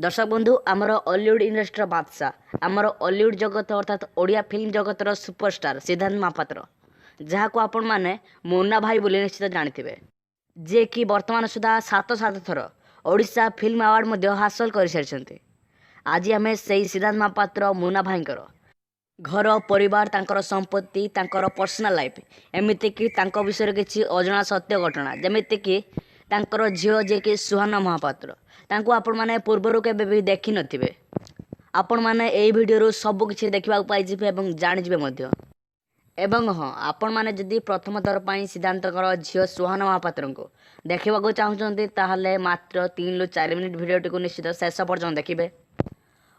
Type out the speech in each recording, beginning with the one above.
ଦର୍ଶକ ବନ୍ଧୁ, ଆମର ଅଲିଉଡ଼ ଇଣ୍ଡଷ୍ଟ୍ରିର ବାଦଶାହ, ଆମର ଅଲିଉଡ଼ ଜଗତ ଅର୍ଥାତ୍ ଓଡ଼ିଆ ଫିଲ୍ମ ଜଗତର ସୁପରଷ୍ଟାର ସିଦ୍ଧାନ୍ତ ମହାପାତ୍ର, ଯାହାକୁ ଆପଣମାନେ ମୁନ୍ନା ଭାଇ ବୋଲି ନିଶ୍ଚିତ ଜାଣିଥିବେ, ଯିଏକି ବର୍ତ୍ତମାନ ସୁଦ୍ଧା ସାତ ସାତ ଥର ଓଡ଼ିଶା ଫିଲ୍ମ ଆୱାର୍ଡ଼ ମଧ୍ୟ ହାସଲ କରିସାରିଛନ୍ତି। ଆଜି ଆମେ ସେଇ ସିଦ୍ଧାନ୍ତ ମହାପାତ୍ର ମୁନ୍ନା ଭାଇଙ୍କର ଘର ପରିବାର, ତାଙ୍କର ସମ୍ପତ୍ତି, ତାଙ୍କର ପର୍ସନାଲ୍ ଲାଇଫ୍, ଏମିତିକି ତାଙ୍କ ବିଷୟରେ କିଛି ଅଜଣା ସତ୍ୟ ଘଟଣା, ଯେମିତିକି ତାଙ୍କର ଝିଅ ଯିଏକି ସୁହାନା ମହାପାତ୍ର, ତାଙ୍କୁ ଆପଣମାନେ ପୂର୍ବରୁ କେବେ ବି ଦେଖିନଥିବେ। ଆପଣମାନେ ଏଇ ଭିଡ଼ିଓରୁ ସବୁ କିଛି ଦେଖିବାକୁ ପାଇଯିବେ ଏବଂ ଜାଣିଯିବେ ମଧ୍ୟ। ଏବଂ ହଁ, ଆପଣମାନେ ଯଦି ପ୍ରଥମ ଥର ପାଇଁ ସିଦ୍ଧାନ୍ତଙ୍କର ଝିଅ ସୁହାନା ମହାପାତ୍ରଙ୍କୁ ଦେଖିବାକୁ ଚାହୁଁଛନ୍ତି, ତାହେଲେ ମାତ୍ର 3ରୁ 4 ମିନିଟ୍ ଭିଡ଼ିଓଟିକୁ ନିଶ୍ଚିତ ଶେଷ ପର୍ଯ୍ୟନ୍ତ ଦେଖିବେ।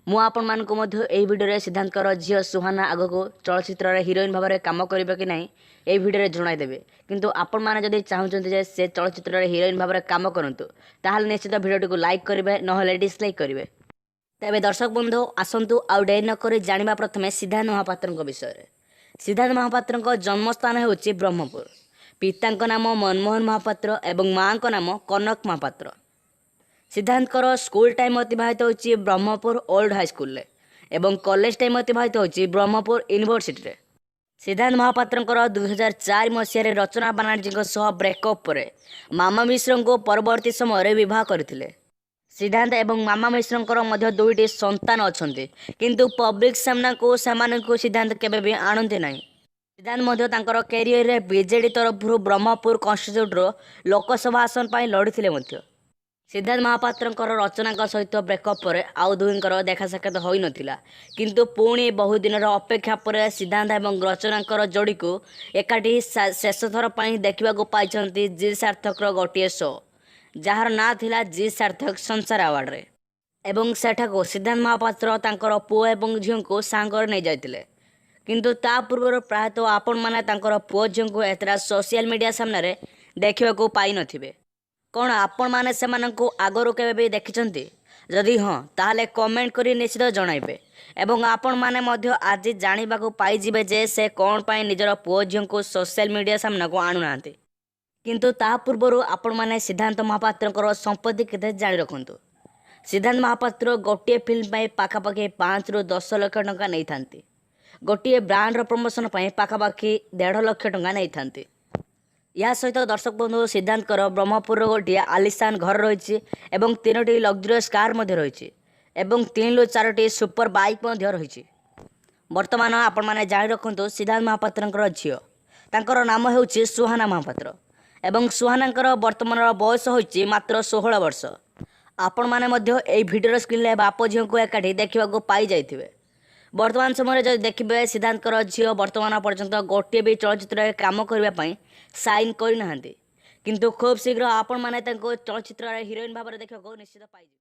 ମୁଁ ଆପଣମାନଙ୍କୁ ମଧ୍ୟ ଏହି ଭିଡ଼ିଓରେ ସିଦ୍ଧାନ୍ତଙ୍କର ଝିଅ ସୁହାନା ଆଗକୁ ଚଳଚ୍ଚିତ୍ରରେ ହିରୋଇନ୍ ଭାବରେ କାମ କରିବେ କି ନାହିଁ, ଏହି ଭିଡ଼ିଓରେ ଜଣାଇଦେବେ। କିନ୍ତୁ ଆପଣମାନେ ଯଦି ଚାହୁଁଛନ୍ତି ଯେ ସେ ଚଳଚ୍ଚିତ୍ରରେ ହିରୋଇନ୍ ଭାବରେ କାମ କରନ୍ତୁ, ତାହେଲେ ନିଶ୍ଚିତ ଭିଡ଼ିଓଟିକୁ ଲାଇକ୍ କରିବେ, ନହେଲେ ଡିସଲାଇକ୍ କରିବେ। ତେବେ ଦର୍ଶକ ବନ୍ଧୁ, ଆସନ୍ତୁ ଆଉ ଡେରି ନକରି ଜାଣିବା ପ୍ରଥମେ ସିଦ୍ଧାନ୍ତ ମହାପାତ୍ରଙ୍କ ବିଷୟରେ। ସିଦ୍ଧାନ୍ତ ମହାପାତ୍ରଙ୍କ ଜନ୍ମସ୍ଥାନ ହେଉଛି ବ୍ରହ୍ମପୁର। ପିତାଙ୍କ ନାମ ମନମୋହନ ମହାପାତ୍ର ଏବଂ ମାଆଙ୍କ ନାମ କନକ ମହାପାତ୍ର। ସିଦ୍ଧାନ୍ତଙ୍କର ସ୍କୁଲ ଟାଇମ୍ ଅତିବାହିତ ହୋଇଛି ବ୍ରହ୍ମପୁର ଓଲ୍ଡ ହାଇସ୍କୁଲରେ ଏବଂ କଲେଜ ଟାଇମ୍ ଅତିବାହିତ ହୋଇଛି ବ୍ରହ୍ମପୁର ୟୁନିଭର୍ସିଟିରେ। ସିଦ୍ଧାନ୍ତ ମହାପାତ୍ରଙ୍କର 2004 ମସିହାରେ ରଚନା ବାନାର୍ଜୀଙ୍କ ସହ ବ୍ରେକଅପ୍ ପରେ ମାମା ମିଶ୍ରଙ୍କୁ ପରବର୍ତ୍ତୀ ସମୟରେ ବିବାହ କରିଥିଲେ। ସିଦ୍ଧାନ୍ତ ଏବଂ ମାମା ମିଶ୍ରଙ୍କର ମଧ୍ୟ ଦୁଇଟି ସନ୍ତାନ ଅଛନ୍ତି, କିନ୍ତୁ ପବ୍ଲିକ ସାମ୍ନାକୁ ସେମାନଙ୍କୁ ସିଦ୍ଧାନ୍ତ କେବେ ବି ଆଣନ୍ତି ନାହିଁ। ସିଦ୍ଧାନ୍ତ ମଧ୍ୟ ତାଙ୍କର କ୍ୟାରିୟରରେ ବିଜେଡି ତରଫରୁ ବ୍ରହ୍ମପୁର କନଷ୍ଟିଚ୍ୟୁଣ୍ଟର ଲୋକସଭା ଆସନ ପାଇଁ ଲଢ଼ିଥିଲେ ମଧ୍ୟ। ସିଦ୍ଧାନ୍ତ ମହାପାତ୍ରଙ୍କର ରଚନାଙ୍କ ସହିତ ବ୍ରେକଅପ୍ ପରେ ଆଉ ଦୁହିଁଙ୍କର ଦେଖା ସାକ୍ଷାତ ହୋଇନଥିଲା। କିନ୍ତୁ ପୁଣି ବହୁ ଦିନର ଅପେକ୍ଷା ପରେ ସିଦ୍ଧାନ୍ତ ଏବଂ ରଚନାଙ୍କର ଯୋଡ଼ିକୁ ଏକାଠି ଶେଷ ଥର ପାଇଁ ଦେଖିବାକୁ ପାଇଛନ୍ତି ଜି ସାର୍ଥକର ଗୋଟିଏ ଶୋ, ଯାହାର ନାଁ ଥିଲା ଜି ସାର୍ଥକ ସଂସାର ଆୱାର୍ଡ଼ରେ। ଏବଂ ସେଠାକୁ ସିଦ୍ଧାନ୍ତ ମହାପାତ୍ର ତାଙ୍କର ପୁଅ ଏବଂ ଝିଅଙ୍କୁ ସାଙ୍ଗରେ ନେଇଯାଇଥିଲେ। କିନ୍ତୁ ତା ପୂର୍ବରୁ ପ୍ରାୟତଃ ଆପଣମାନେ ତାଙ୍କର ପୁଅ ଝିଅଙ୍କୁ ଏତେଟା ସୋସିଆଲ ମିଡ଼ିଆ ସାମ୍ନାରେ ଦେଖିବାକୁ ପାଇନଥିବେ। କ'ଣ ଆପଣମାନେ ସେମାନଙ୍କୁ ଆଗରୁ କେବେ ବି ଦେଖିଛନ୍ତି? ଯଦି ହଁ, ତାହେଲେ କମେଣ୍ଟ କରି ନିଶ୍ଚିତ ଜଣାଇବେ। ଏବଂ ଆପଣମାନେ ମଧ୍ୟ ଆଜି ଜାଣିବାକୁ ପାଇଯିବେ ଯେ ସେ କ'ଣ ପାଇଁ ନିଜର ପୁଅ ଝିଅଙ୍କୁ ସୋସିଆଲ ମିଡ଼ିଆ ସାମ୍ନାକୁ ଆଣୁନାହାନ୍ତି। କିନ୍ତୁ ତା ପୂର୍ବରୁ ଆପଣମାନେ ସିଦ୍ଧାନ୍ତ ମହାପାତ୍ରଙ୍କର ସମ୍ପତ୍ତି କେତେ ଜାଣି ରଖନ୍ତୁ। ସିଦ୍ଧାନ୍ତ ମହାପାତ୍ର ଗୋଟିଏ ଫିଲ୍ମ ପାଇଁ ପାଖାପାଖି 5ରୁ 10 ଲକ୍ଷ ଟଙ୍କା ନେଇଥାନ୍ତି। ଗୋଟିଏ ବ୍ରାଣ୍ଡର ପ୍ରମୋସନ୍ ପାଇଁ ପାଖାପାଖି 1.5 ଲକ୍ଷ ଟଙ୍କା ନେଇଥାନ୍ତି। ଏହା ସହିତ ଦର୍ଶକ ବନ୍ଧୁ, ସିଦ୍ଧାନ୍ତଙ୍କର ବ୍ରହ୍ମପୁରର ଗୋଟିଏ ଆଲିସାନ ଘର ରହିଛି ଏବଂ ତିନୋଟି ଲକ୍ଜରିୟସ୍ କାର୍ ମଧ୍ୟ ରହିଛି ଏବଂ ତିନିରୁ ଚାରୋଟି ସୁପର ବାଇକ୍ ମଧ୍ୟ ରହିଛି। ବର୍ତ୍ତମାନ ଆପଣମାନେ ଜାଣି ରଖନ୍ତୁ, ସିଦ୍ଧାନ୍ତ ମହାପାତ୍ରଙ୍କର ଝିଅ, ତାଙ୍କର ନାମ ହେଉଛି ସୁହାନା ମହାପାତ୍ର ଏବଂ ସୁହାନାଙ୍କର ବର୍ତ୍ତମାନର ବୟସ ହୋଇଛି ମାତ୍ର 16 ବର୍ଷ। ଆପଣମାନେ ମଧ୍ୟ ଏହି ଭିଡ଼ିଓର ସ୍କ୍ରିନ୍ରେ ବାପ ଝିଅଙ୍କୁ ଏକାଠି ଦେଖିବାକୁ ପାଇଯାଇଥିବେ। ବର୍ତ୍ତମାନ ସମୟରେ ଯଦି ଦେଖିବେ, ସିଦ୍ଧାନ୍ତଙ୍କର ଝିଅ ବର୍ତ୍ତମାନ ପର୍ଯ୍ୟନ୍ତ ଗୋଟିଏ ବି ଚଳଚ୍ଚିତ୍ରରେ କାମ କରିବା ପାଇଁ ସାଇନ୍ କରିନାହାନ୍ତି। କିନ୍ତୁ ଖୁବ୍ ଶୀଘ୍ର ଆପଣମାନେ ତାଙ୍କୁ ଚଳଚ୍ଚିତ୍ରରେ ହିରୋଇନ୍ ଭାବରେ ଦେଖିବାକୁ ନିଶ୍ଚିତ ପାଇଯିବେ।